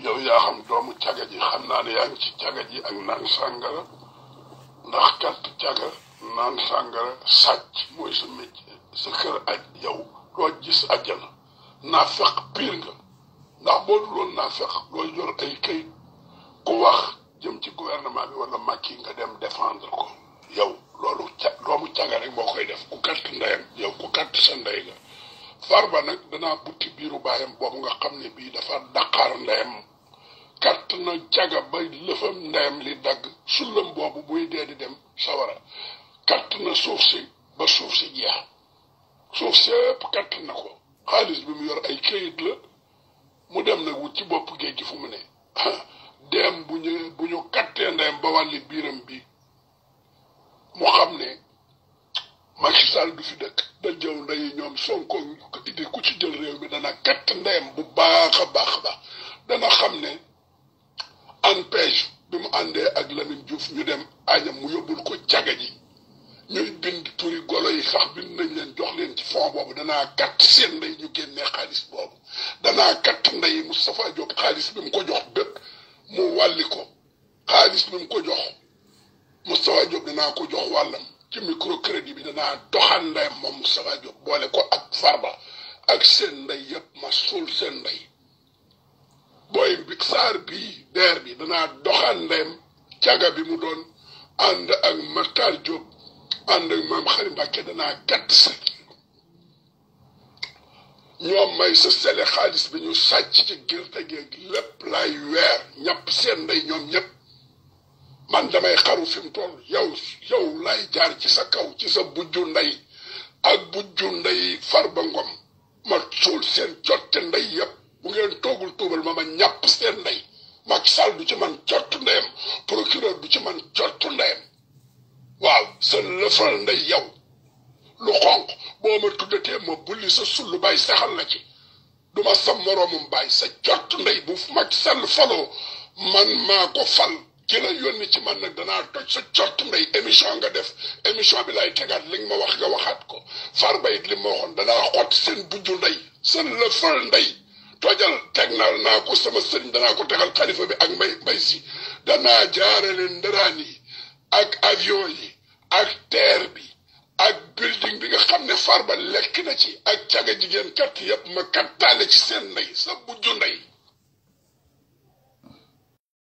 yow yaa xam doomu caga ji xam naa ne yaa ngi ci caga ji ak naan sàngara ndax kat caga naan sàngara sàcc mooy sa métier sa kër aj yow doo gis àjjana naa fekk pire nga ndax boo dul woon naa fekk doo yor ay kayit ku wax jëm ci gouvernement bi wala Macky nga dem défendre ko yow loolu doomu caga rek moo koy def ku katt ndeyam yow ku katt sa ndey nga Farba nag danaa butti biiru baayam boobu nga xam ne bii dafa daqaar ndeyam katt na caga ba lëfam ndeyam li dagg sullam boobu buy dee di dem sawara katt na suuf si ba suuf si jeex suuf sépp katt na ko xaalis bi mu yor ay këyit la mu dem nag wut ci bopp géej gi fu mu ne dem bu ñu kattee ndeyam ba wàlli biiram bi mu xam ne Macky Sall du fi dëkk da jëw ndeyi ñoom Sonko idi ku ci jël réew mi dana katt ndeyam bu baax a baax dana xam ne ANPEJ bi mu àndee ak Lamine Diouf ñu dem añam mu yóbbul ko caga ji ñuy bind turi golo yi sax bind nañ leen jox leen ci fond boobu danaa katt seen ndey ñu génnee xaalis boobu danaa katt ndey Moustapha Diop xaalis bi mu ko jox bépp mu wàlli ko xaalis bi mu ko jox Moustapha Diop danaa ko jox wàllam ci microcrédit bi danaa doxal ndeyam moom Moustapha Diop boole ko ak Farba ak seen ndey yëpp ma suul seen ndey booy bi saar bii deer bi danaa doxal ndeyam caga bi mu doon ànd ak Matar Diop ànd ak maam Xari Mbàkke danaa gàtt sa ñoom may sa sele xaalis bi ñu sàcc ci gerte geeg lépp lay weer ñàpp seen ndey ñoom ñëpp man damay xaru fi mu toll yow lay jaar ci sa kaw ci sa bujju ndey ak bujju ndey Farba Ngom ma suul seen cotte ndey yëpp bu ngeen toogul tuubal ma ñàpp seen ndey Macky Sall du ci man cottu ndeyam procureur du ci man cottu ndeyam waaw sa lëfal ndey yow lu xonq boo ma tuddatee ma bulli sa sullu bàyyi saxal la ci duma sa moroomum bàyyi sa cottu ndey bu Macky Sall faloo man maa ko fal ki la yónni ci man nag danaa toj sa cottu ndey émission nga def émission bi lay tegaat li nga ma wax nga waxaat ko Farba it li ma waxoon danaa xotti seen bujju ndey sa lëfal ndey tojal teg naa ko sama sëriñ danaa ko tegal xalifa bi ak mbay si danaa jaarale ndëraan yi ak avion yi ak terre bi ak building bi nga xam ne Farba lekk na ci ak caga jigéen katt yëpp ma kattaale ci seen ndey sa bujju ndey